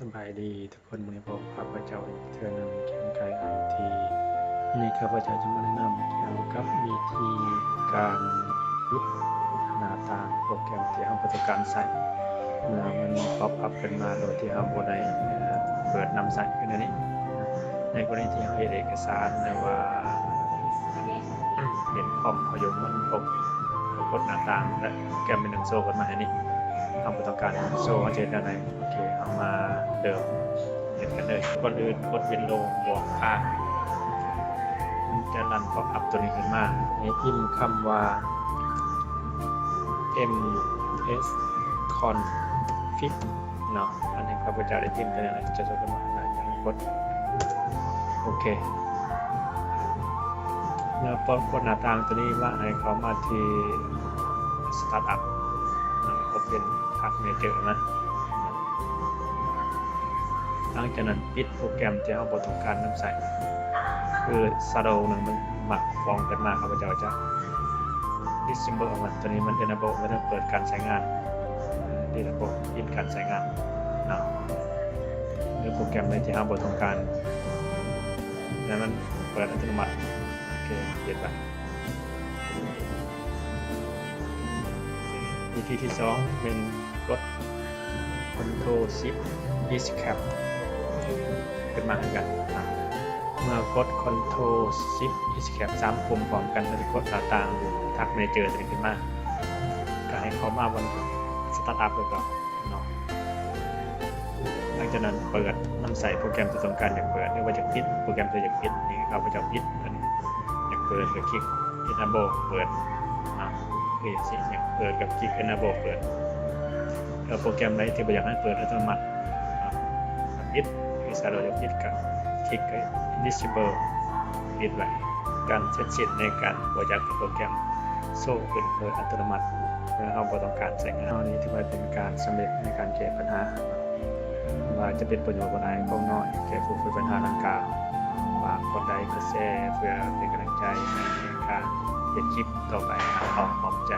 ສະບາຍດີທຸກຄົນ, ມື້ນີ້ພົບກັບຂ້າພະເຈົ້າອີກເທື່ອໜຶ່ງ ແຄມໄກໄອທີ. ມື້ນີ້ຂ້າພະເຈົ້າຈະມາແນະນຳກ່ຽວກັບວິທີການປິດໜ້າຕ່າງໂປຣແກຣມທີ່ເຮົາບໍ່ຕ້ອງການໃຊ້ ເມື່ອມັນປັອບອັບຂຶ້ນມາໂດຍທີ່ເຮົາບໍ່ໄດ້ເປີດນຳໃຊ້ ຄືແນວນີ້. ໃນກໍລະນີທີ່ເຮົາເຮັດເອກະສານ ຫຼືວ່າເຮັດຄອມເຮົາຢູ່ ມັນບໍ່ ກົດໜ້າຕ່າງ ແລະ ໂປຣແກຣມເປັນໜຶ່ງໂຊຂຶ້ນມາໃຫ້ນີ້ ເຮົາບໍ່ຕ້ອງການໂຊ ເຮົາຈະເຮັດແນວໃດ? ໂອເຄ ເຮົາມາເລີ່ມເຮັດກັນເລີຍ. ກ່ອນອື່ນກົດ Windows ບວກ R ມັນຈະລັນປັອບອັບຕົວນີ້ຂຶ້ນມາ ໃຫ້ພິມຄຳວ່າ MS Config ເນາະ. ອັນນີ້ຂ້າພະເຈົ້າໄດ້ພິມໄປແລ້ວ ຈະສົ່ງຂຶ້ນມາ ແລ້ວຈັ່ງກົດໂອເຄ. ເມື່ອປອບກົດໜ້າຕ່າງຕົວນີ້ມາ ໃຫ້ເຂົ້າມາທີ່ Startup ແລ້ວ Open Task Manager ນະ. ຫຼັງຈາກນັ້ນປິດໂປຣແກຣມທີ່ເຮົາບໍ່ຕ້ອງການນຳໃຊ້ ຄື Shadow ໜຶ່ງ ມັນມັກຟອງຂຶ້ນມາ ຂ້າພະເຈົ້າຈະ Disable ມັນ. ຕົວນີ້ມັນ Enable ມັນເປີດການໃຊ້ງານ Disable ປິດການໃຊ້ງານເນາະ ຫຼືໂປຣແກຣມໃດທີ່ເຮົາບໍ່ຕ້ອງການ ແລ້ວມັນເປີດອັດຕະໂນມັດ. ໂອເຄ ປິດໄວ້. ວິທີທີສອງແມ່ນກົດ Control Shift Escape ຂຶ້ນມາຄືກັນ. ເມື່ອກົດ Control Shift Escape ສາມປຸ່ມພ້ອມກັນ ມັນຈະກົດໜ້າຕ່າງ Task Manager ຕົວນີ້ຂຶ້ນມາ ກໍໃຫ້ເຂົ້າມາບ່ອນ Startup ຄືເກົ່າເນາະ. ຫຼັງຈາກນັ້ນເປີດນຳໃຊ້ໂປຣແກຣມທີ່ຕ້ອງການຢາກເປີດ ຫຼືວ່າຢາກປິດໂປຣແກຣມທີ່ຢາກປິດ. ນີ້ຂ້າພະເຈົ້າປິດ ອັນນີ້ຢາກເປີດກໍຄລິກ Enable ເປີດເນາະ ຄືຈັ່ງຊີ້. ຢາກເປີດກໍຄລິກ Enable ເປີດ. ແລ້ວໂປຣແກຣມໃດທີ່ບໍ່ຢາກໃຫ້ເປີດອັດຕະໂນມັດ ປິດ ຄື Shadow ຢາກປິດກໍຄລິກ Disable ປິດໄວ້. ການເສັດສິ້ນໃນການບໍ່ຢາກໃຫ້ໂປຣແກຣມໂຊຂຶ້ນໂດຍອັດຕະໂນມັດ ເມື່ອເຮົາບໍ່ຕ້ອງການໃຊ້ງານ. ເທົ່ານີ້ຖືວ່າເປັນການສຳເລັດໃນການແກ້ບັນຫາ ຫວັງວ່າຈະເປັນປະໂຫຍດບໍ່ຫຼາຍກໍໜ້ອຍແກ່ຜູ້ເກີດບັນຫາດັ່ງກ່າວ. ຝາກກົດໄລກ໌ ກົດແຊ ເພື່ອເປັນກຳລັງໃຈໃນການເຮັດຄລິບຕໍ່ໄປ. ຂໍຂອບໃຈ.